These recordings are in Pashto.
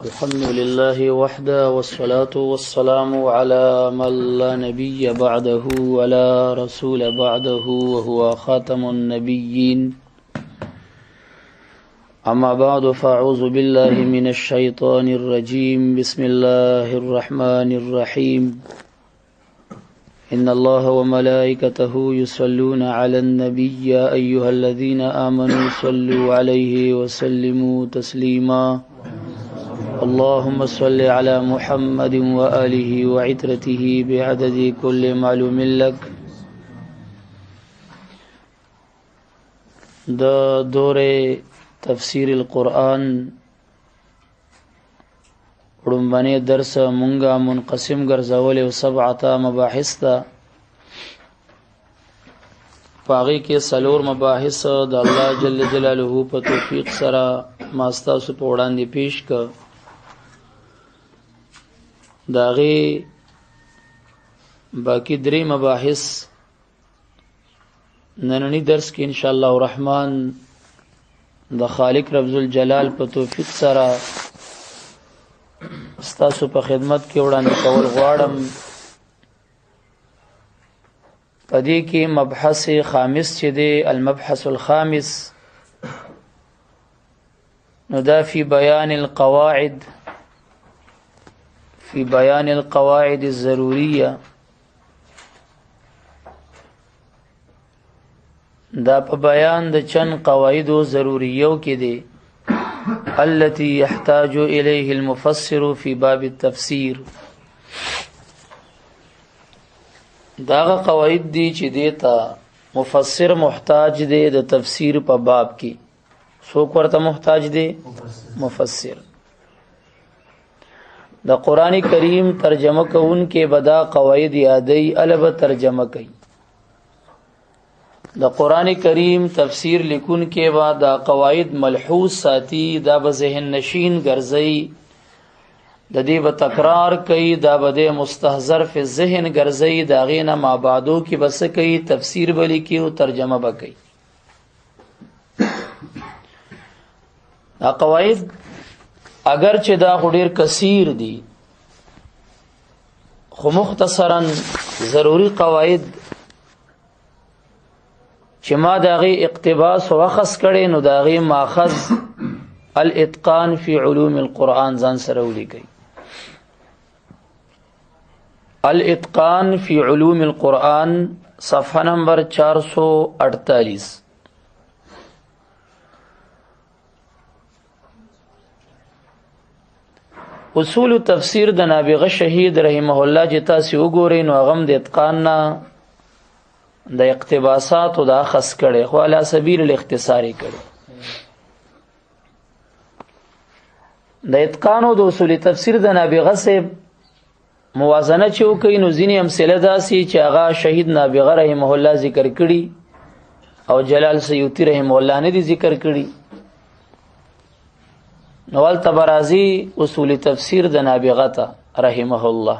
الحمد لله وحده، والصلاة والسلام على من لا نبي بعده ولا رسول بعده وهو خاتم النبيين. أما بعد، فأعوذ بالله من الشيطان الرجيم. بسم الله الرحمن الرحيم. إن الله وملائكته يصلون على النبي يا أيها الذين آمنوا صلوا عليه وسلموا تسليما. اللهم صل على محمد وآله وعترته بعدد كل معلوم لك. د دور تفسیر القرآن ړومبنی درس مونږه منقسم ګرځولې او سبعه مباحث ته. پاغي کې سلور مباحث د الله جل جلاله په توفیق سره ما ستاسو په وړاندې پیش ک. داغه باقی درې مباحث نننی درس کې ان شاء الله الرحمن د خالق رب ذوالجلال په توفیق سره ستاسو په خدمت کې وړاندې کول غواړم. په دې کې مبحث خامس چې دی، المبحث الخامس، نو دا فی بیان القواعد، فی بیان القواعد الضروریه، دا په بیان د چن قواعدو ضروریو کې دی، التي يحتاج إليه المفسر في باب التفسير. داغه قواعد دي چې دیتا مفسر محتاج دی د تفسیر په باب کې. څوک ورته محتاج دی؟ مفسر. د قرآن کریم ترجمه کوونکې بدا قواعد یادی الب ترجمه کوي. د قرآن کریم تفسیر لیکون کې با دا قواعد ملحوظ ساتي، دا به ذهن نشین ګرځي، د دې به تکرار کوي، دا به د مستحضر فی ذهن ګرځي، دا غینه ما بعدو کې بس کوي، تفسیر به لیکي او ترجمه به کوي. دا قواعد اگر چې دا خو ډیر کثیر دي، خو مختصرا ضروری قواعد چې ما د هغې اقتباس او اخذ کړی، نو د هغې ماخذ الاتقان فی علوم القرآن ځان سره ولیکئ. الاتقان فی علوم القرآن، صفحه نمبر 448. اصول تفسیر د نابغه شهید رحمه الله چې تاسو وګورئ، نو هغه هم د اتقان نه د اقتباساتو د اخذ کړي، خو علی سبیل الاختصار کړي. د اتقان او د اصول تفسیر د نابغه سه موازنه چې وکړي، نو ځینې امثله داسې چې هغه شهید نابغه رحمه الله ذکر کړي او جلال سیوطي رحمه الله نه دي ذکر کړي. نو هلته به راځي اصول تفسیر د نابغه ته رحمه الله.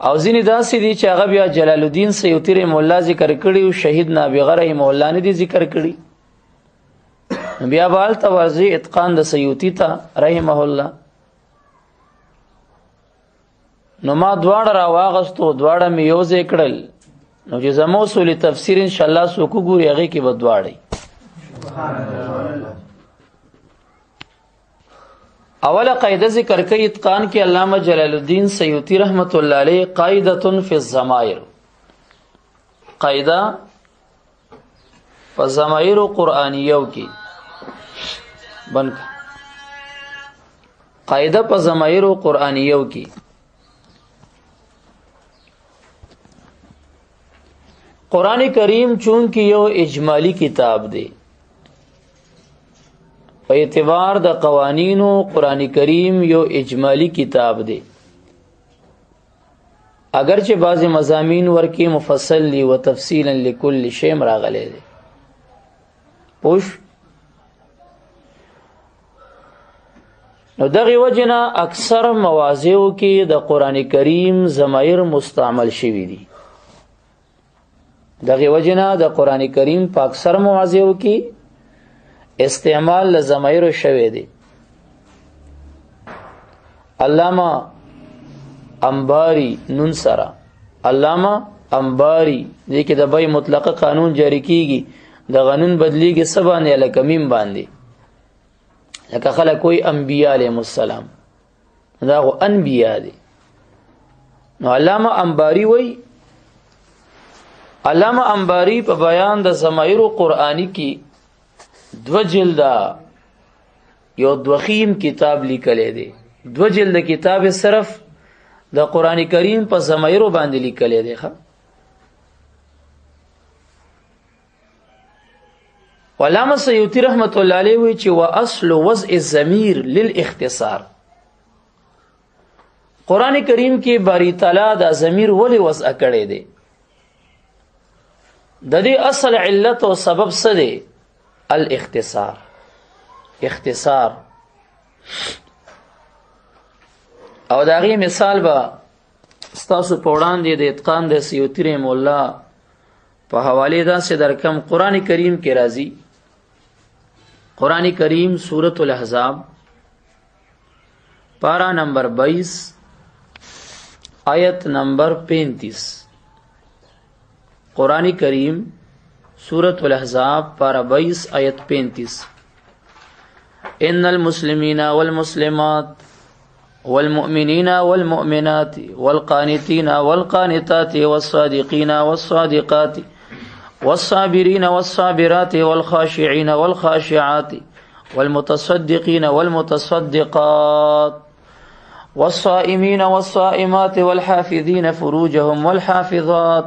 او ځینې داسې دي چې هغه بیا جلال الدین سیوطي رحمه الله ذکر کړي او شهید نابغه رحمه الله نه دي ذکر کړي. بیا به هلته ورځي اتقان د سیوطي ته رحمه الله. نو ما دواړه راواغستو، دواړه مې یو ځای کړل. نو چې زما اصول تفسیر انشاءالله څوک وګوري، هغې کې به دواړه. اوله قاعده ذکر کوي اتقان کې علامه جلال الدین سیوطي رحمت الله علیه، قاعده فی الضمائر، قاعده په ضمائر قرآنیو کې بنک، قاعده په ضمائر قرآنیو کې. قرآن کریم چونکه یو اجمالی کتاب دی، په اعتبار د قوانینو قرآن کریم یو اجمالی کتاب دی، اگر چې بعضې مضامین ورکې مفصل دي و تفصیلا لکل شی راغلی دی. پوش نو دغه وجنه اکثر مواضعو کې د قرآن کریم ضمایر مستعمل شوي دي. دغه وجنه د قرآن کریم په اکثر مواضعو کې استعمال له ضمایرو شوی دی. علامه انباری نون سره، علامه انباری دې کې د بی مطلقه قانون جاری کیږي، د غنون بدلیږي څه باندې؟ لکه میم باندې، لکه خلک کوئی انبیاء علیهم السلام، دا خو انبیاء دي. نو علامه انباری وای، علامه انباری په بیان د ضمایر قرآنی کې دو جلده یو دوخیم کتاب لیکلی دی. دو جلد کتاب صرف د قرآن کریم په ضمایرو باندې لیکلی دی. ښه، علامه سیوطي رحمت الله علیه وی چې واصل وضع الضمیر للاختصار، قرآن کریم کې باری تعالی دا ضمیر ولې وضع کړی دی؟ د دې اصل علت او سبب څه دی؟ الاختصار. اختصار. او د هغې مثال به ستاسو په وړاندې د اتقان د سیوطي رحمه الله په حوالې داسې درکم. قرآن کریم کې راځي، قرآن کریم سورة الاحزاب پارا نمبر 22 آیت نمبر 35. قرآن کریم سورة الاحزاب پارا 22 آیت 35. ان المسلمین والمسلمات والمؤمنین والمؤمنات والقانتین والقانتات والصادقین والصادقات والصابرین والصابرات والخاشعین والخاشعات والمتصدقین والمتصدقات والصائمین والصائمات والحافظین فروجهم والحافظات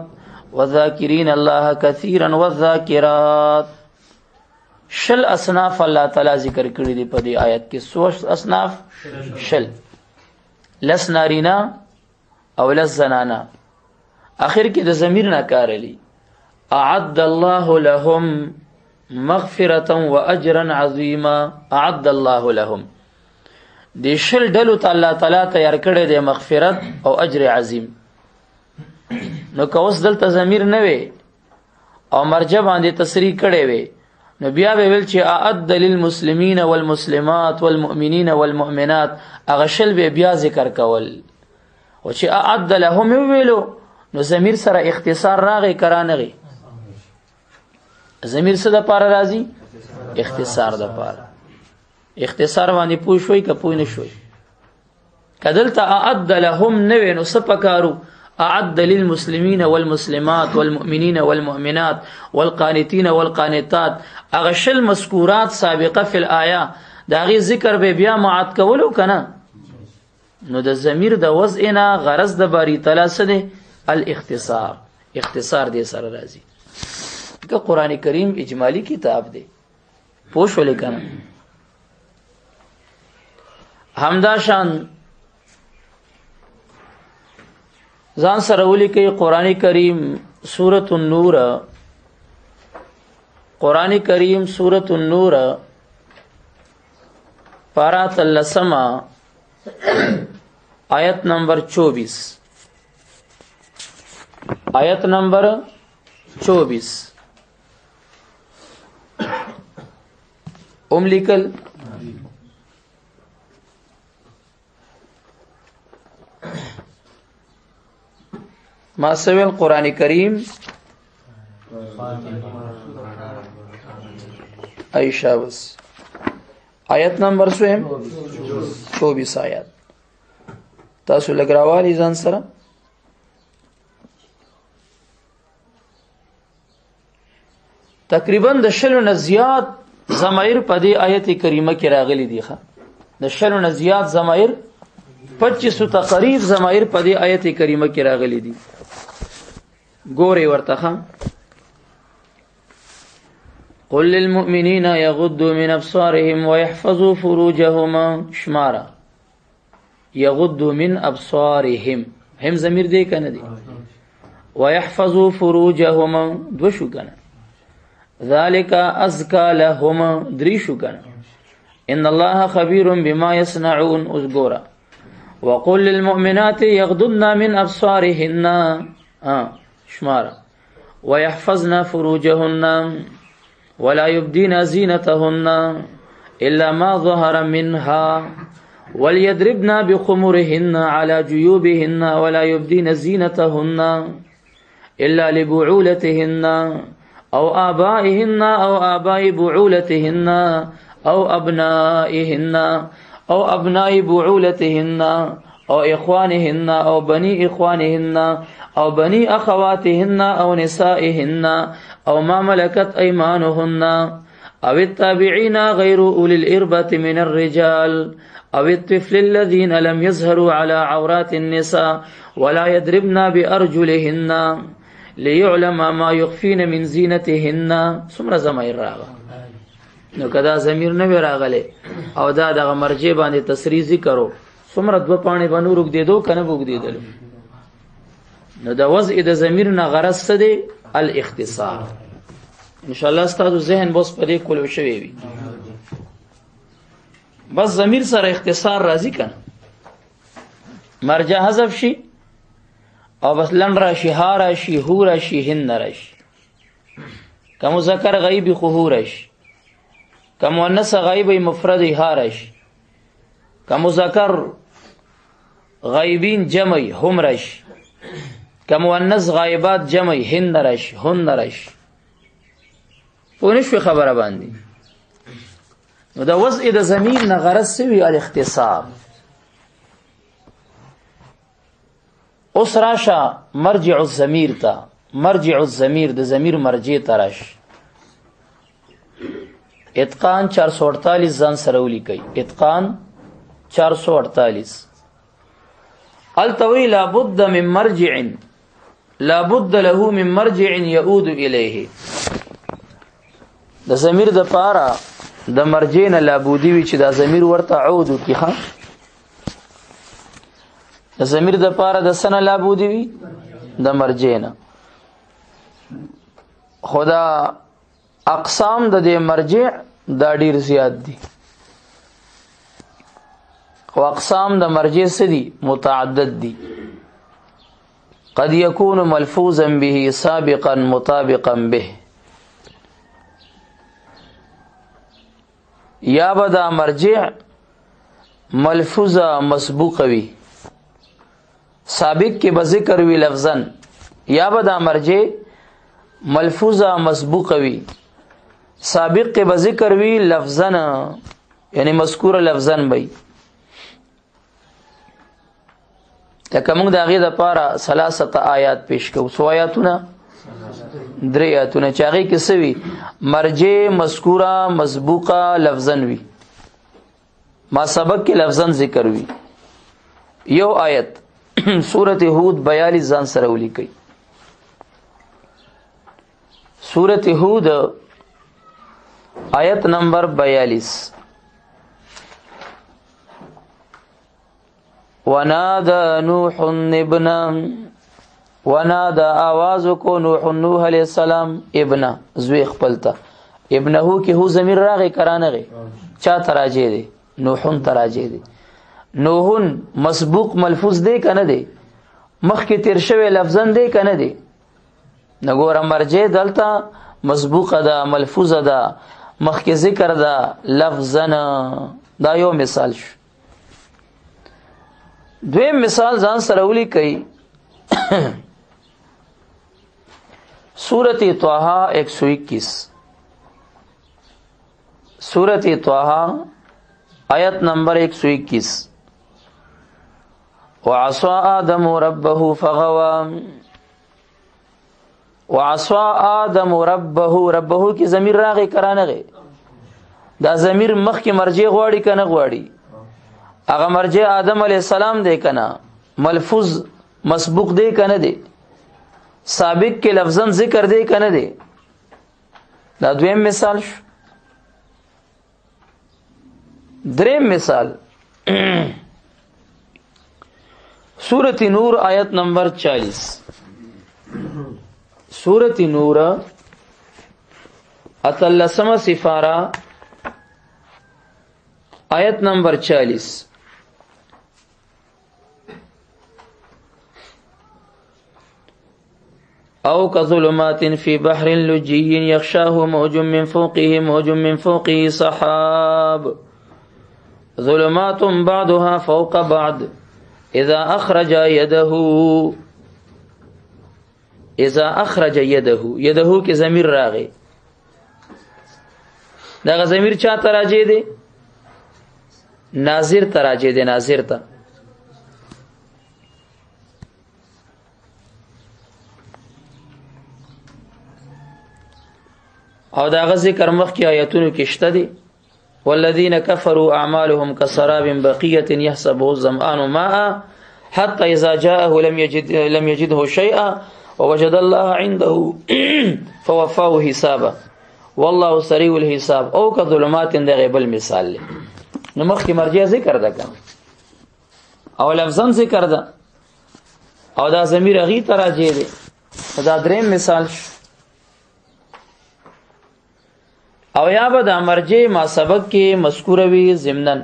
والذاکرین الله کثیرا والذاکرات. شل اصناف الله تعالی ذکر کړی دی په دې آیت کې. څو اصناف؟ شل. لس نارینا او لس زنانا. اخر کې د ضمیر نه کار لري. اعد الله لهم مغفرة واجرا عظیما. اعد الله لهم، دې شل ډلو ته الله تعالی تیار کړی دی مغفرت او اجر عظیم. نو که اوس دلته ضمیر نه وي او مرجع باندې تصریح کړی وي، نو بیا به ویل چې اعد للمسلمین والمسلمات والمؤمنین والمؤمنات، هغه شل به بیا ذکر کول. او چې اعد لهم ویلو نو ضمیر سره اختصار راغی کرانغی. ضمیر څه د پاره راځي؟ اختصار د پاره. اختصار باندې پوه شوي که پوه نه شوي؟ که دلته اعد لهم نه وي نو څه پکارو؟ اعد للمسلمین والمسلمات والمؤمنین والمؤمنات والقانتین والقانتات، هغه شل مذکورات سابقه فی الآیه د هغې ذکر به بیا معاد کولو که نه؟ نو د ضمیر د وضع نه غرض د باری تعالی څه دی؟ الاختصار. اختصار دې سره راځي. که قرآن کریم اجمالی کتاب دی، پوه شولې که نه؟ همداشان ځان سره ولیکئ قرآن کریم سورة النور، قرآن کریم سورة النور پارا تلسمہ آیت نمبر 24، آیت نمبر 24. لیکل ما سویل قرآن کریم عائشہ بس آیت نمبر سویم 24 آیت. تاسو لګراوالي ځان سره. تقریبا د شلو نه زیات ضمایر په دې آیت کریمه کې راغلي دي. ښه، د شلو نه زیات ضمایر، 25 ته قریب ضمایر په دې آیت کریمه کې راغلي دي. ګورئ ورته. ښه، قل للمؤمنین یغضوا من ابصارهم ويحفظوا فروجهم. شماره یغضوا من ابصارهم، هم ضمیر دی کنه دی؟ ويحفظوا فروجهم دو شو کنه، ذالک ازکا لهم درې شو کنه، ان الله خبیر بما يصنعون. اوس ګوره، وقل للمؤمنات يغضضن من ابصارهن شماره ويحفظن فروجهن. ولا يبدين زينتهن الا ما ظهر منها وليضربن بخمرهن على جيوبهن ولا يبدين زينتهن الا لبعولتهن او آبائهن او آباء بعولتهن او ابنائهن او ابناء بعولتهن او اخوانهن او بني اخوانهن او بني اخواتهن او نسائهن او ما ملكت ايمانهن او التابعين غير اولي الاربه من الرجال او الطفل الذين لم يظهروا على عورات النساء ولا يضربن بارجلهن ليعلم ما يخفين من زينتهن. څومره ضمیر راغله؟ نو کدا ضمیر نه وی راغله او دا دغه مرجع باندې تصریح ذکرو، څومره دوه پاڼې به نور وګدېدو کنه به وګدېدلو؟ نو د وضع د ضمیر نه غرض څه دی؟ الاختصار. ان شاء الله ستاسو ذهن بس په دې کولو شوی وي. بس ضمیر سره اختصار راځي کنه، مرجع حذف شي او بس لن راشي، ها راشي، هو راشي، هن راشي. که مذکر غیب خو هو راشي، که مؤنث غیب مفرد ها راشي، که مذکر غیبین جمع هم راشي، که مؤنث غایبات جمع هن راشي، هن راشي. پوه نه شوې خبره باندې؟ نو د وضع د ضمیر نه غرض څه وي؟ الاختصار. اوس راشه مرجع الضمیر ته، مرجع الضمیر د ضمیر مرجع ته راشه. اتقان 448 ځان سره ولیکئ، اتقان 448. التوی لابد من مرجع، لابد له من مرجع يعود الیه. د ضمیر د پاره د مرجع نه لابودی وي چې دا ضمیر ورته عود وکړي. ښه، د ضمیر د پاره د سنه لابودی وي د مرجع نه. خدا اقسام د دې مرجع دا ډیر زیات دي، خو اقسام د مرجع څه دي؟ متعدد دي. قد يكون ملفوظا به سابقا مطابقا به، یا به دا مرجع ملفوظه مسبوقه وي، سابق کې به ذکر وي لفظا، یا به دا مرجع ملفوظه مسبوقه وي، سابق کې به ذکر وي لفظا، یعنی مذکوره لفظا وي. لکه موږ د هغې دپاره ثلاثه آیات پیش کوو. څو آیاتونه؟ درې آیاتونه چې هغې کې څه وي؟ مرجع مذکوره مسبوقه لفظا وي، ما سبق کې لفظا ذکر وي. یو آیت سورة هود 42 ځان سره ولیکئ. سورة هود آیت نمبر 42. ونادى نوح ابنا، ونادى آواز کو نوح، نوح علیہ السلام، ابنا زوی خپلتا. ابنه کې هو ضمیر راغی کرانه غی، چا تراجه دی؟ نوحن تراجه دی. نوحن مسبوق ملفوظ دی کنه دی؟ مخکې تیر شوی لفظا دی کنه دی؟ نګوره مرجع دلته مسبوقه ده، ملفوظه ده، مخکې ذکر ده لفظا. دا یو مثال شو. دویم مثال ځان سره ولیکئ، سورة طه 121. سورة طه آیت نمبر 121. وعصى آدم ربه فغوى. وعصى آدم ربه، ربه کی ضمیر راغی کرانه غی؟ دا ضمیر مخکې مرجع غواړي که نه غواړي؟ هغه مرجع آدم علیه السلام دی کنه، ملفوظ مسبوق دی کنه دی، سابق کې لفظا ذکر دی کنه دی؟ دا دویم مثال شو. دریم مثال سورة نور آیت نمبر 40. سورة نور اتلسمه سفاره آیت نمبر 40. او كظلمات في بحر لجي يغشاه موج من فوقه موج من فوقه سحاب ظلمات بعضها فوق بعض اذا اخرج يده اذا اخرج يده يده کې ضمیر راغی. دغه ضمیر چا ته راجع دی؟ ناظر ته راجع دی، ناظر ته. او داغه ذکر مخکې آیتونو کې شته دی. والذین كفروا اعمالهم كسراب بقیه يحسبه الظمآن ماء حتى اذا جاءه لم يجده شيئا ووجد الله عنده فوفاه حسابه والله سريع الحساب. او كظلمات دغه بل مثال دی. نو مخکې مرجع ذکر ده کنه، او لفظا ذکر ده، او دا ضمیر هغې ته راجع دی. دا دریم مثال شو. او یا به دا مرجع ما سبق کې مذکوره وي ضمناً،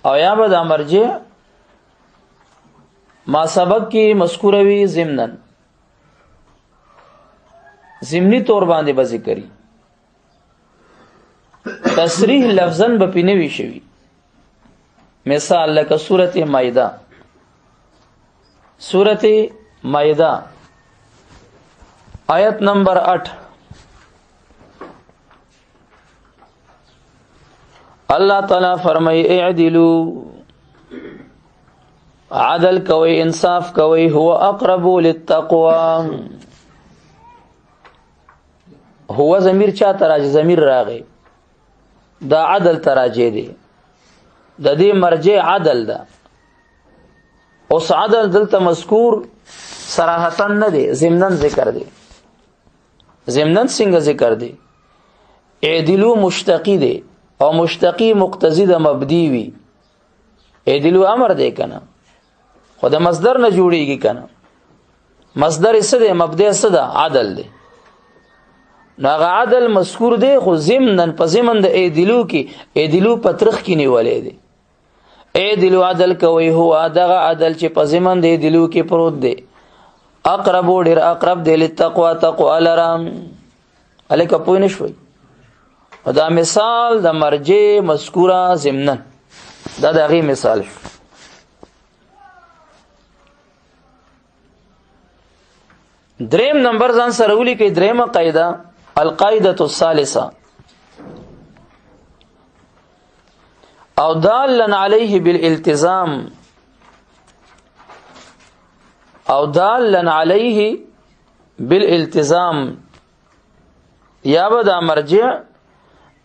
او یا به دا مرجع ما سبق کې مذکوره وي ضمناً، ضمني طور باندې به ذکري، تصریح لفظاً به پې نه وي شوي. مثال لکه سورة مائده، سورة مائده آیت نمبر 8. الله تعالی فرمای اعدلوا، عدل کوي، انصاف کوي، هو اقرب للتقوى. هو ضمیر چا تراجه؟ ضمیر راغی، دا عدل تراجه دی، د دې مرجع عدل ده. اوس عدل دلته مذکور صراحتا نه دی، ضمناً ذکر دی. ضمناً څنګه ذکر دی؟ اعدلوا مشتقی دی، او مشتقی مقتضی د مبدی وي. اعدلوا امر دی کنه، خو د مصدر نه جوړیږي کنه. مصدر څه دی؟ مبدی څه ده؟ عدل دی. نو هغه عدل مذکور دی، خو ضمناً په ضمن د اعدلو کې، اعدلو په ترخ کې نیولی دی. اعدلو عدل کوي، هو دغه عدل چې په ضمن د اعدلو کې پروت دی، اقرب، ډېر اقرب دی للتقوا، تقوا لره. هلکه پوه نه شوئ؟ دا مثال د مرجع مذکوره ضمناً، دا د هغې مثال شو. دریم نمبر ځان سره ولیکئ، دریمه قاعده، القاعده الثالثه، او دالا علیه بالالتزام، او دالا علیه بالالتزام، یا به دا مرجع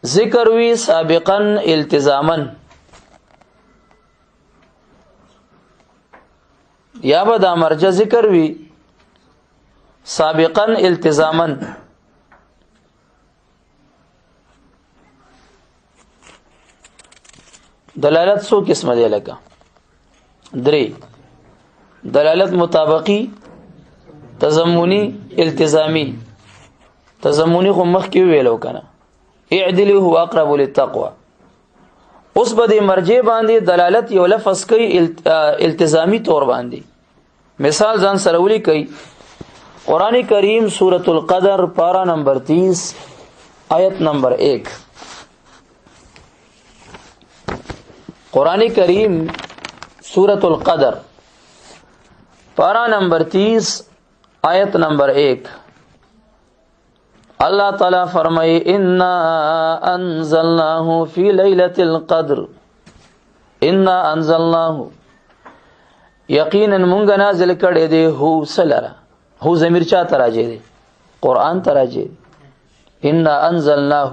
ذکر وی سابقا التزاما، یا به دا مرجع ذکر وی سابقا التزاما. دلالت څو قسمه دی؟ لکه درې: دلالت مطابقی، تضمنی، التزامی. تضمنی خو مخکې ویلو کنه، اعدلوا هو اقرب للتقوى. اوس به د مرجع باندې دلالت یو لفظ کوي التزامی طور باندې. مثال ځان سره ولیکئ، قرآن کریم سورة القدر پارہ نمبر 30 آیت نمبر 1. قرآن کریم سورة القدر پارہ نمبر 30 آیت نمبر 1. اللہ تعالیٰ فرمائے انا انزلناہ فی لیلة القدر، انا انزلناہ، یقینا مونږ نازل کړی دی، هو سلره، هو ضمیر چا ته راجع دی؟ قرآن ته راجع دی. انا انزلناه،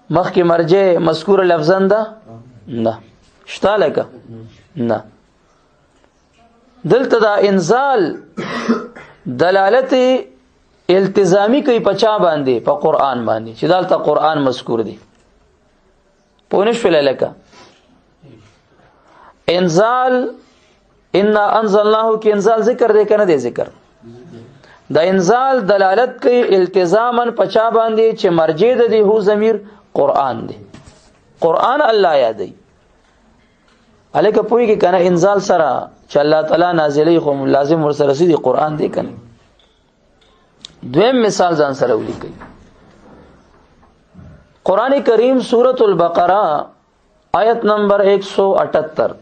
مخکې مرجع مذکور لفظاً ده نه شته لکه نه. دلته دا انزال دلالت التزامی کوي په چا باندې؟ په قرآن باندې، چې دلته قرآن مذکور دی. پوه نه شولې؟ لکه انزال، انا انزلناه کې انزال ذکر دی که نه دی ذکر؟ د انزال دلالت کوي التزاما په چا باندې؟ چې مرجع د دې هو ضمیر قرآن دی، قرآن الله یادوي. الکه پوهیږي کنه انزال سره چې الله تعالی نازلې خو لازم ورسره سي قرآن دی کنه. دویم مثال ځان سره ولیکئ، قرآن کریم سورۃ البقرہ آیت نمبر 178،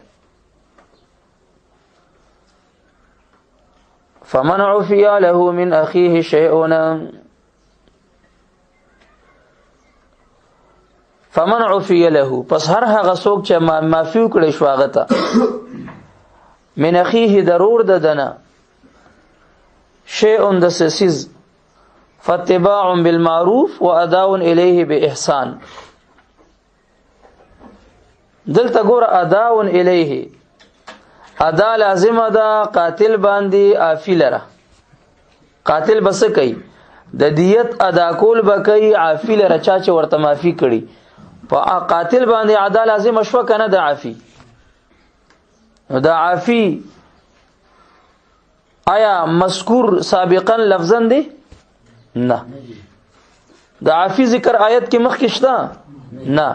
فمن عفی له من اخیه شیء، فمن عفی له، پس هر هغه څوک چې معافي وکړي شو هغه ته، من اخیه ضرور د دنه، شیء د سیز، فاتباع بالمعروف واداء الیه باحسان. دلته ګور اداء الیه، ادا لازمه ده قاتل باندې عافی لره، قاتل بس کوي د دیت ادا کول به کوي عافی لره، چا چې ورته معافي کړي په قاتل باندې ادا لازمه شوه کنه د عافی. نو د عافی آیا مذکور سابقا لفظا دی؟ نه. د عافی ذکر آیت کې مخکې شته؟ نه،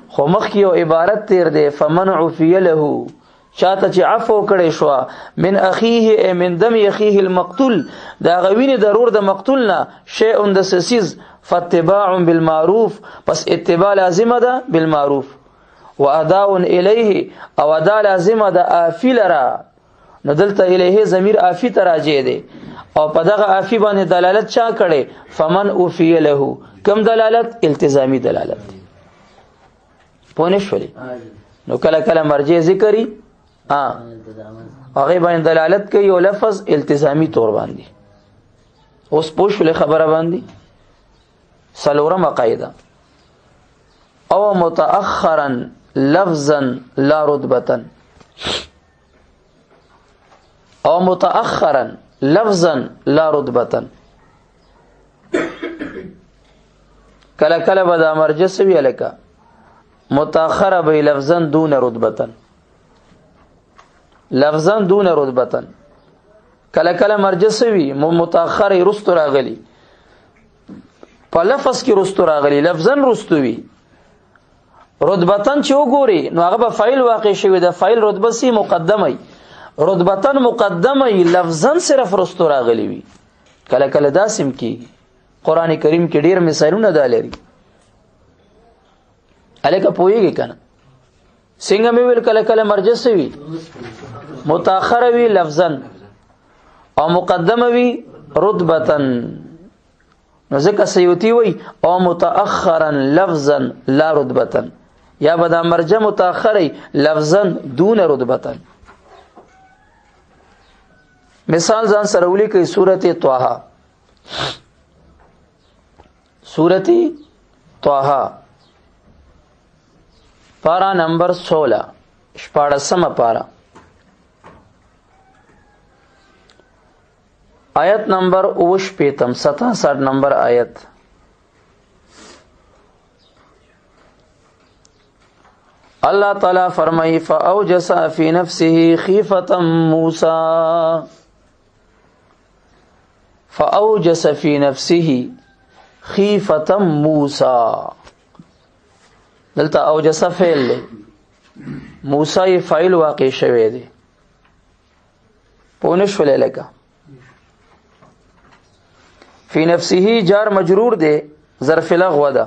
خو مخکې یو عبارت تیر دی، فمن عفی له، چاته چې عفو کړی شو، من اخیه ای من دم اخیه المقتول، دا غوینه ضرور د مقتول نه، شیء د سسیز، فاتباع بالمعروف، پس اتباع لازمه ده بالمعروف، واداء الیه، او ادا لازمه ده عافی لره. نو دلته الیه ضمیر عافی ته راجع دی، او په دغه عافی باندې دلالت چا کړي؟ فمن عفی له، کم دلالت؟ التزامی دلالت دی. پوه نه شولې؟ نو کله کله مرجع ذکري هغه باندې دلالت کوي او لفظ التزامی تور باندې. اوس پوه شولې خبره باندې؟ څلورمه قاعده، او متأخرا لفظا لا رتبة، او متأخرا لفظا لا رتبة. کله کله به دا مرجع سوي لکه متأخر به لفظا دون رتبة، لفظا دون رتبة. کله کله مرجع سوي متأخر رستو راغلی، په لفظ کې رستو راغلی، لفظا رستو وي، رتبتن چې وګوري نو هغه به فاعل واقع شوی، د فاعل رتبه سی مقدمه، رتبتن مقدمه، لفظا صرف رستو راغلی وي. کله کله داسم کیږي، قرآن کریم کې ډیر مثالونه دا لري. الکه پوهیږي کنه څنګه مې ویل؟ کله کله مرجع سوي متأخر وي لفظا او مقدمه وي رتبتن. نو ځکه سیوطي وایي او متأخرا لفظا لا رتبتن، یا به دا مرجع متأخر لفظا دون رتبتن. مثال ځان سره ولیکئ، سورة طه، سورة طه پارا نمبر 16، 16 پارا، آیت نمبر 68، 67 نمبر آیت. الله تعالی فرمایي فاوجس فی نفسه خیفة موسی، فاوجس فی نفسه خیفة موسی. دلته اوجس فعل دی، موسی یې فاعل واقع شوی دی. پوه نه شولې؟ لکه فی نفسه جار مجرور دی، ظرف لغو ده.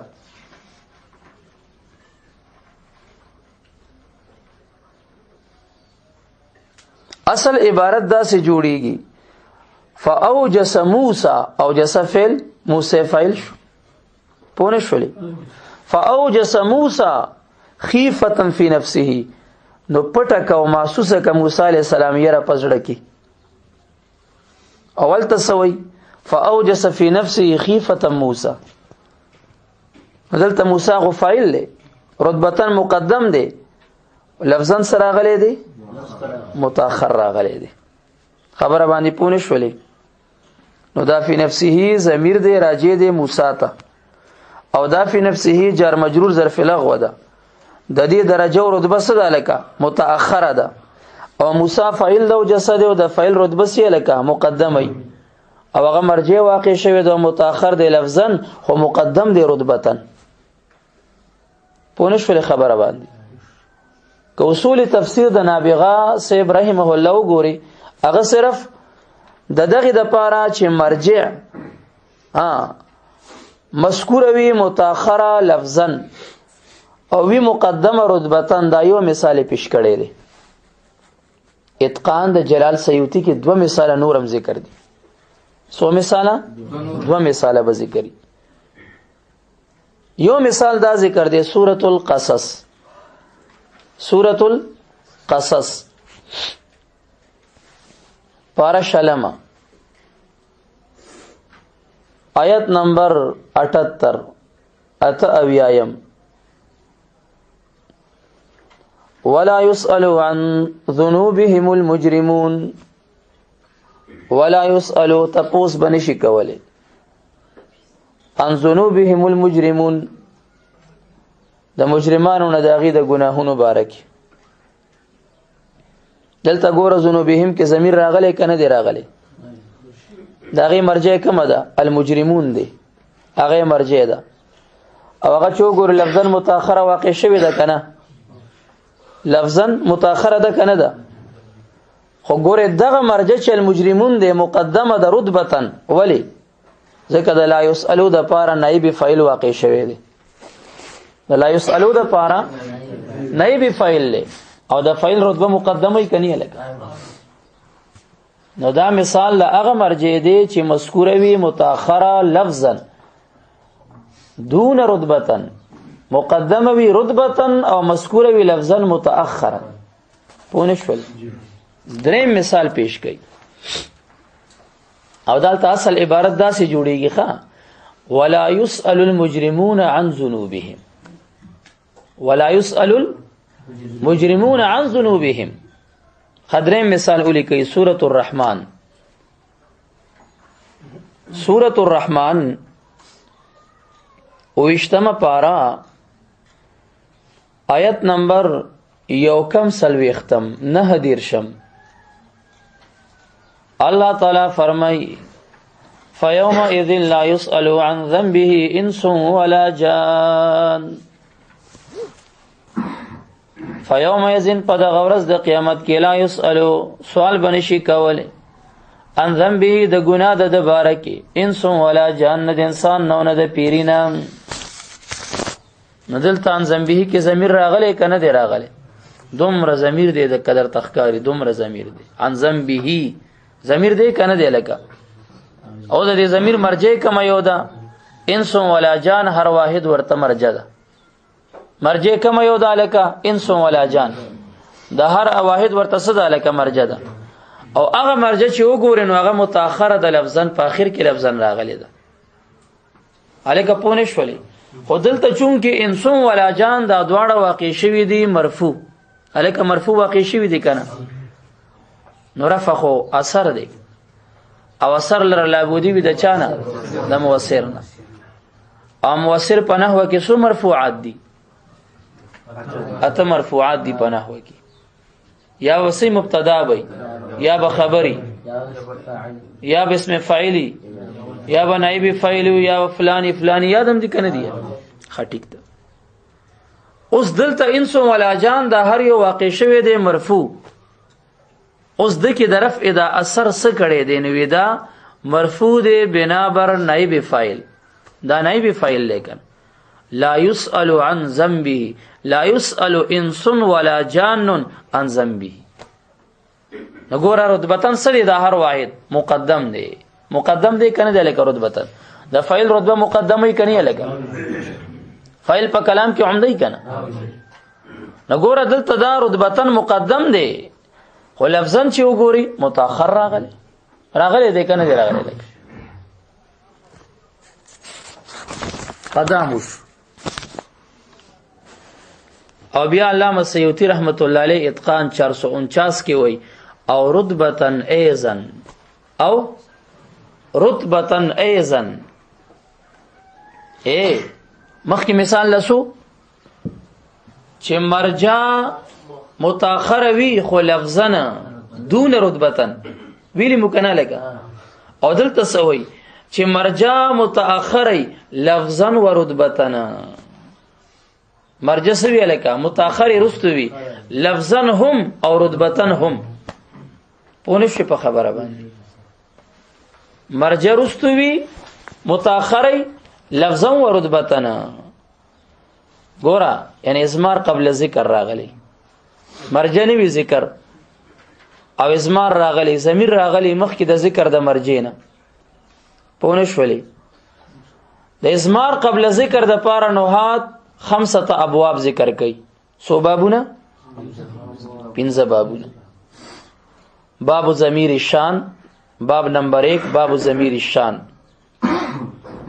اصل عبارت دا سے جوړیږي، فاوجس موسی، اوجس فعل، موسی فاعل شو. پوه نه شولې؟ فاوجس موسی خیفة فی نفسه، نو پټه که او محسوسه که موسی علیه السلام یره په زړه کې. اول ته څه وایي؟ فاوجس فی نفسه خیفة موسی. دلته موسی خو فاعل دی، رتبتاً مقدم دی، لفظاً څه راغلی دی؟ متأخر راغلی دی. خبره باندې پوه نه شولې؟ نو دا فی نفسه ضمیر دی، راجع دی موسی ته، او دا فی نفسه جار مجرور ظرف لغو ده. د دې درجه او رتبه څه ده؟ لکه متأخره ده، او موسی فاعل ده او جسد او د فاعل رتبه څه لکه مقدمه، او هغه مرجع واقع شوی ده، متأخر دی لفظاً خو مقدم دی رتبتاً. پوه نه شولې خبره باندې؟ که اصول تفسیر د نابغه صاحب رحمه الله وګوري، هغه صرف د دغه د پاره چې مرجع مذکور وي متأخره لفظا او وی مقدمه رتبتن، دا یو مثال پیش کړی دی. اتقان د جلال سیوطي کې دوه مثال نورم ذکر دي. څو مثاله؟ دوه مثاله به ذکر. یو مثال دا ذکر دی، سورة القصص. سورة القصص پارہ شلمہ، آیت نمبر 78 78. ولا يسأل عن ذنوبهم المجرمون. ولا يسأل تپوس بنشي کولی عن ذنوبهم المجرمون، د مجرمانو نه د هغې د ګناهونو باره کې. دلته ګوره ذنوبهم کې ضمیر راغلی که نه دی راغلی؟ د هغې مرجع کومه ده؟ المجرمون دی، هغې مرجع ده. او هغه چې وګورو لفظاً متأخره واقع شوې ده که نه؟ لفظاً متأخره ده که نه ده؟ خو ګوره دغه مرجع چې المجرمون دی مقدمه ده رتبتاً. ولې؟ ځکه د لا یسألو د پاره نایب فاعل واقع شوی دی. د لا یسألو د پاره نایب فاعل دی او د فاعل رتبه مقدمه یې کني لکه. نو دا مثال له هغه مرجع دی چې مذکوره وي متأخره لفظا دون رتبتا، مقدمه وي رتبتا او مذکوره وي لفظا متأخرا. پوه نه شول؟ دریم مثال پیش کړي او دلته اصل عبارت داسې جوړیږي، ښه، ولا يسأل المجرمون عن ذنوبهم. ولا يسأل المجرمون عن ذنوبهم. خدریم مثال ولیکئ، سورة الرحمن. سورة الرحمن 29 پارا آیت نمبر 41 39. الله تعالی فرمای فیومئذ لا يسأل عن ذنبه انس ولا جان. فیومئذ په دغه ورځ د قیامت کې لا يسأل سوال بنشي کولی عن ذنبه د ګناه د باره کې، انس ولا جان، نه د انسان نه نه د پیری نه. نو دلته عن ذنبه کې ضمیر راغلی که نه دی راغلی؟ دومره ضمیر دی د قدر تخکاری، دومره ضمیر دی. عن ذنبه ضمیر دی که نه دی لکه؟ او د دې ضمیر مرجع کومه یو ده؟ انس ولا جان، هر واحد ورته مرجع ده. مرجع کومه یو ده لکه؟ انس ولا جان، د هر واحد ورته څه ده لکه؟ مرجع ده. او هغه مرجع چې وګورې نو هغه متأخره ده لفظاً، په اخر کې لفظاً راغلی ده. هلکه پوه نه شولې؟ خو دلته چونکې انس ولا جان دا دواړه واقع شوي دي مرفوع، هلکه مرفوع واقع شوي دي که نه؟ نو رفع خو اثر دی او اثر لره لابودي وي د چا نه؟ د موثر نه. او موثر په نحوه کې څو مرفوعات دي؟ 8 مرفوعات دي په نحوه کې. یا وسی مبتدا وي، یا به خبري، یا به اسم فاعلی، یا به نائب فاعل، یا فلانی فلانی، یادم دي کنه دي؟ ښه ټیک ده. اوس دلته انس ولا جان دا هر یو واقع شوی دی مرفوع. اوس د کې د رفع دا اثر څه کړی دی؟ نو دا مرفوع دی بنابر نائب فاعل، دا نائب فاعل لیکن لا يسأل عن ذنبه، لا يسأل انس ولا جان عن ذنبه. نو ګوره رتبتن څه دی؟ دا هر واحد مقدم دی. مقدم دی کنه دی لکه رتبتن د فاعل رتبه مقدمه یې کنه لکه فاعل په کلام کې عمده یې کنه. نو ګوره دلته دا رتبتن مقدم دی، خو لفظاً چې وګوري متأخر راغلی، راغلی دی کنه دی راغلی لکه قدام وشو. او بیا علامه سیوطي رحمت الله علیه اتقان 449 کې وایي او رتبتن ایزن، او رتبتن ایزن. ای مخکې مثال لسو چې مرجع متأخر وي خو لفظاً دون رتبتن، ویلي مو کنه لکه. او دلته څه وایي؟ چې مرجع متأخر لفظاً و رتبتن. مرجع سوی لکه متأخر رستو وي، لفظا هم او رتبتا هم. پوه شو په خبره باندې؟ مرجع رستو وي، متأخر لفظا و رتبتا. ګوره، یعنی ازمار قبل ذکر راغلی، مرجع نه وی ذکر او ازمار راغلی، ضمیر راغلی مخکې د ذکر د مرجع نه. پوه نه شولې؟ د ازمار قبل ذکر د پاره نوحات خمسه ابواب ذکر کړي. سو بابونه؟ پنځه بابونه. باب ضمیر الشان، باب نمبر 1، باب ضمیر الشان.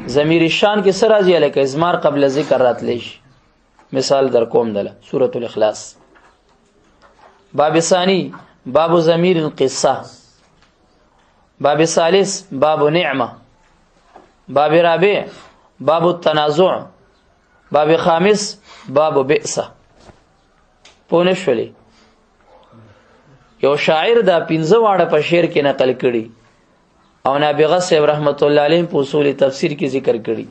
ضمیر الشان کې سره راځي لکه ازمار قبل ذکر راتلی شي. مثال در کوم دله سورة الاخلاص. باب ثانی، باب ضمیر القصه. باب ثالث، باب نعمه. باب رابع، باب التنازع. باب خامس، باب بئس. پوه نه شولې؟ یو شاعر دا پنځه واړه په شعر کې نقل کړي او نابغه صاحب رحمت الله علیه په اصول تفسیر کې ذکر کړي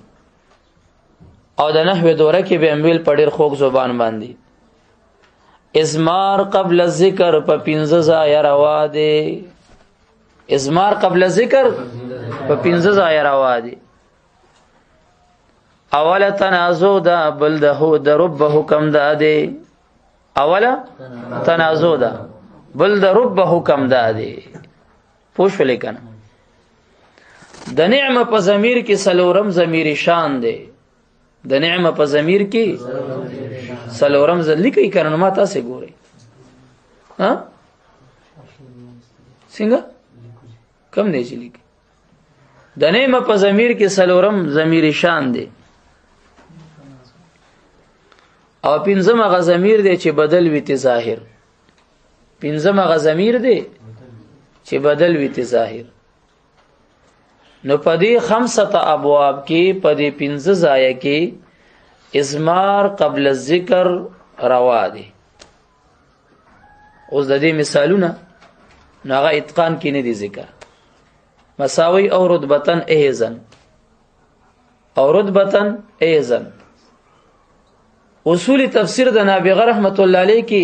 او د نحو دوره کې به ویل په ډېر خوږ زبان باندې ازمار قبل الذکر په پنځه ځایه روا دی. ازمار قبل الذکر په پنځه ځایه روا دی. اوله تنازع ده، بل د هو د رب حکم ده دی. اوله تنازع ده، بل د رب حکم ده دی. پوه شولې که نه؟ د نعمه په ضمیر کې څلورم ضمیر شان دی. د نعمه په ضمیر کې څلورم لیکئ که نه؟ ما تاسې ګورئ. ها څنګه کم دی چې لیکئ؟ د نعمه په ضمیر کې څلورم ضمیر شان دی او پنځم هغه ضمیر دی چې بدل وي ته ظاهر. پنځم هغه ضمیر دی چې بدل وي ته ظاهر. نو په دې خمسه ابواب کې، په دې پنځه ځای کې ازمار قبل الذکر روا دی. اوس د دې مثالونه نو هغه اتقان کې نه دي ذکر. مساوي او رتبتن ایزن، او رتبتن ایزن. اصول تفسیر د نابغه رحمت الله علیه کې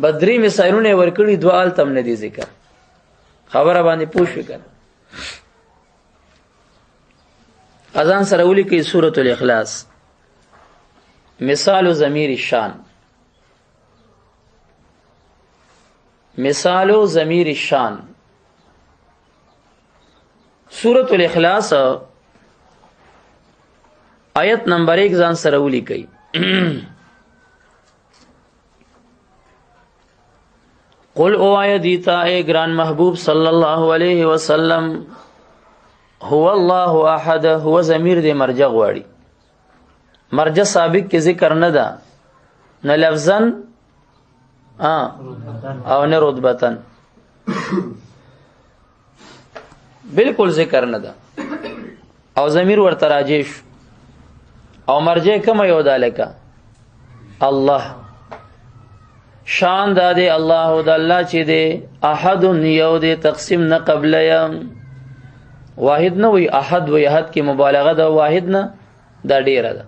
بدري مثالونه ورکړي، دوه آلتم نه دي ذکر. خبره باندې پوه شوې که نه؟ اذان سره ولیکئ سورة الاخلاص. مثال ضمیر الشان، مثال ضمیر الشان. سورة الاخلاص آیت نمبر 1 ځان سره ولیکئ. قل او آیا دیتا اے گران محبوب صلی اللہ علیہ وسلم، هو الله احد. هو ضمیر دی مرجع غواړي. مرجع سابق کې ذکر نه ده، نه لفظا او نه رتبتا، بالکل ذکر نه ده او ضمیر ورته راجع شو. او مرجع کومه یو ده؟ لکه الله. شان دا دی الله او د الله چې دی احد یو دی، تقسیم نه قبل یم. واحد نه وي، احد وي. احد کې مبالغه ده، واحد نه دا ډیره ده.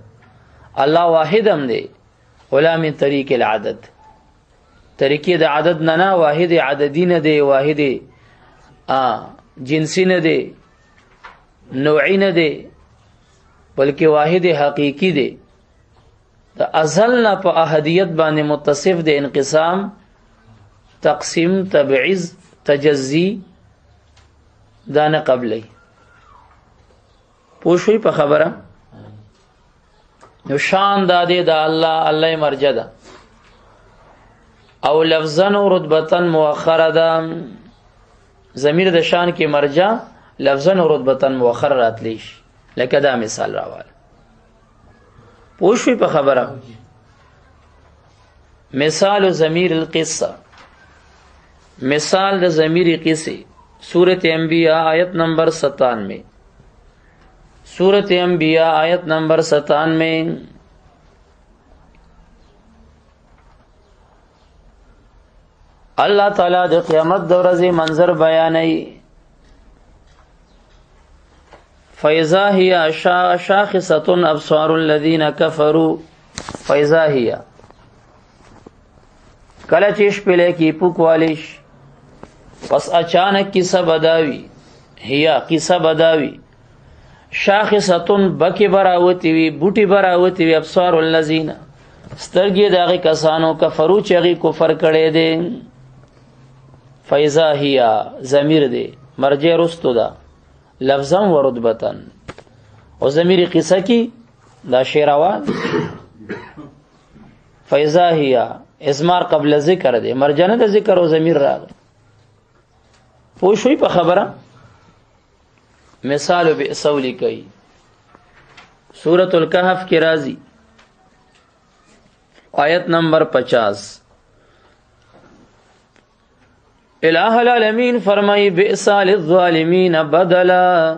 الله واحد هم دی ولا من طریق العدد، طریقې د عدد نه نه، واحد عددي نه دی، واحد جنسي نه دی، نوعي نه دی، بلکې واحد حقیقي دی. د ازل نه په احدیت باندې متصف دی. انقسام، تقسیم، تبعیض، تجزی دا نه قبلې. پوه شوئ په خبره؟ نو شان دا دی د الله، الله مرجع ده او لفظا او رتبتا مؤخره ده. ضمیر د شان کې مرجع لفظا او رتبتا مؤخر راتلی شي، لکه دا مثال راواله. پوه شوئ په خبره؟ مثال ضمیر القصه، مثال د ضمیر قصې، سورة انبیاء آیت نمبر 97. سورة انبیاء آیت نمبر 97. الله تعالی د قیامت د ورځې منظر بیانوي. فإذا هي شاخصة أبصار الذين كفروا. فاذا هي کله چې شپېلې کې پوکوالی شي، پس اچانک کیسه بداوي، هيا کیسه بداوي، شاخصتون بکی براوتی وي، بوټي براوتی وي، ابصار الذین سترګې د هغې کسانو کفرو چې هغې کفر کړی دی. فاذا هي ضمیر دی، مرجع رستو ده لفظا و رتبتا، او ضمیر قصه کی دا شعر روان. فاذا هي ازمار قبل ذکر دی، مرجع نه د ذکر او ضمیر راغی. پوه شوي په خبره؟ مثال بئس ولیکئ، سورة الکهف کې راځي آیت نمبر 50. الہ العالمین فرمائی بئس للظالمین بدلا،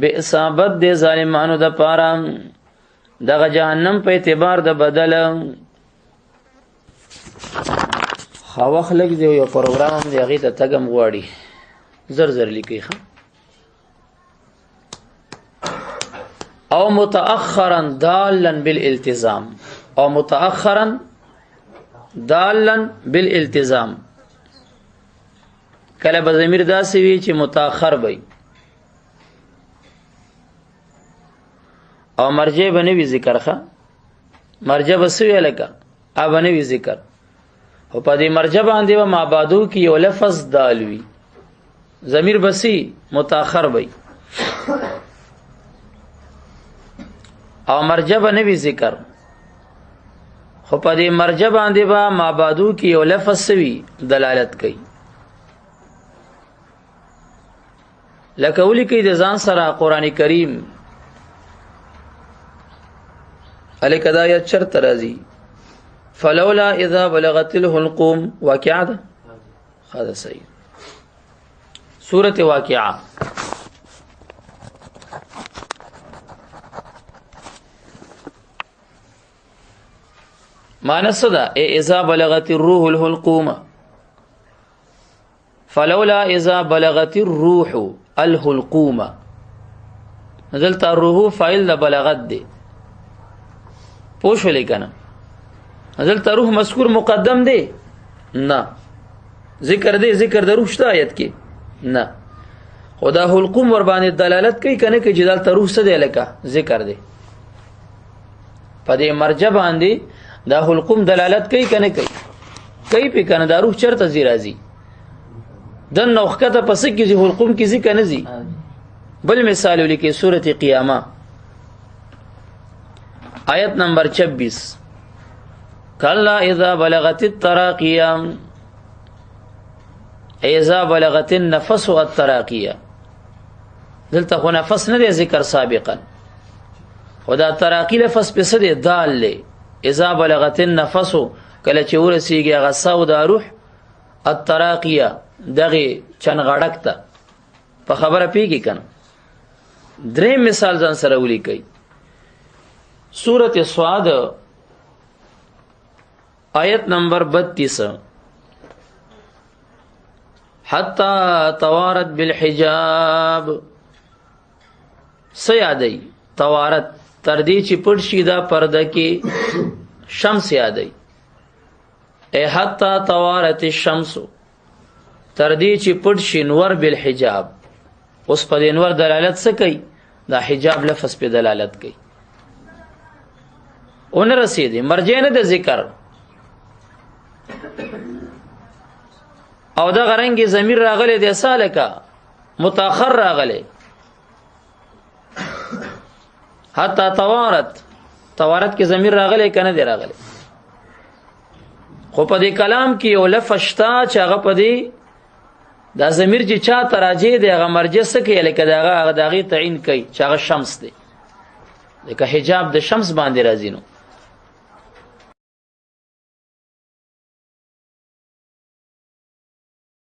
بئس بد دی ظالمانو د پاره دغه جهنم په اعتبار د بدل. ښه وخت لږ دی، یو پروګرام هم دی، هغې ته تګ هم غواړي، زر زر لیکئ. ښه او متأخرا دالا بالالتزام، او متأخرا دالا بالالتزام، کله به ضمیر داسې وي چې متأخر وي او مرجع به نه وي ذکر. ښه مرجع به څه وي لکه به نه وي ذکر، خو په دې مرجع باندې به مابعدو کې یو لفظ دال وي، ضمیر به سي متأخر وي او مرجع به نه وي ذکر، خو په دې مرجع باندې به مابعدو کې یو لفظ وي دلالت کوي. لکه ولیکئ د ځان سره قرآن کریم هلکه دا آیت چېرته راځي؟ فلولا اذا بلغت الحلقوم، واقعه ده، ښه ده صحیح، سورة واقعه. معنی څه ده؟ اذا بلغت الروح الحلقوم، فلولا اذا بلغت الروح الحلقوم، دلته الروح فاعل د بلغت دی، پوه شولې که نه؟ دلته روح مذکور مقدم دی نه، ذکر دی، ذکر د روح شته آیت کې نه، خو دا حلقوم ور باندې دلالت کوي که نه کوي چې دلته روح څه دی لکه ذکر دی، په دې مرجع باندې دا حلقوم دلالت کوي که نه کوي؟ کوي پې که نه؟ دا روح چېرته ځي راځي؟ دننه او ښکته په څه کې ځي؟ حلقوم کې ځي که نه ځي؟ بل مثال ولیکئ، سورة قیامه آیت نمبر 26، کلا اذا بلغت التراقیه، اذا بلغت النفس التراقیه، دلته خو نفس نه دی ذکر سابقا، خو دا تراقی لفظ په څه دی؟ دال دی. اذا بلغت النفس، کله چې ورسیږي هغه ساه د روح التراقیه دغې چنغړک ته، په خبره پیږي که نه؟ دریم مثال ځان سره ولیکئ، سورة صاد آیت نمبر 32، حتی توارت بالحجاب، څه یادوي؟ توارت تر دې چې پټ شي دا پرده کې شمس یادوي، ای حتی توارت الشمس، تر دې چې پټ شي نور بالحجاب. اوس په دې نور دلالت څه کوي؟ دا حجاب لفظ په دلالت کوي. ونه رسېدې، مرجع نه د ذکر، او دغه رنګې ضمیر راغلی دی سالکه متأخر راغلی، حتی توارت، توارت کې ضمیر راغلی که نه دی راغلی؟ خو په دې کلام کې یو لفظ شته چې هغه په دې دا ضمیر چې چا ته راجع دی هغه مرجع څه کوي؟ لکه د هغه د هغې تعین کوي چې هغه شمس دی، لکه حجاب د شمس باندې راځي. نو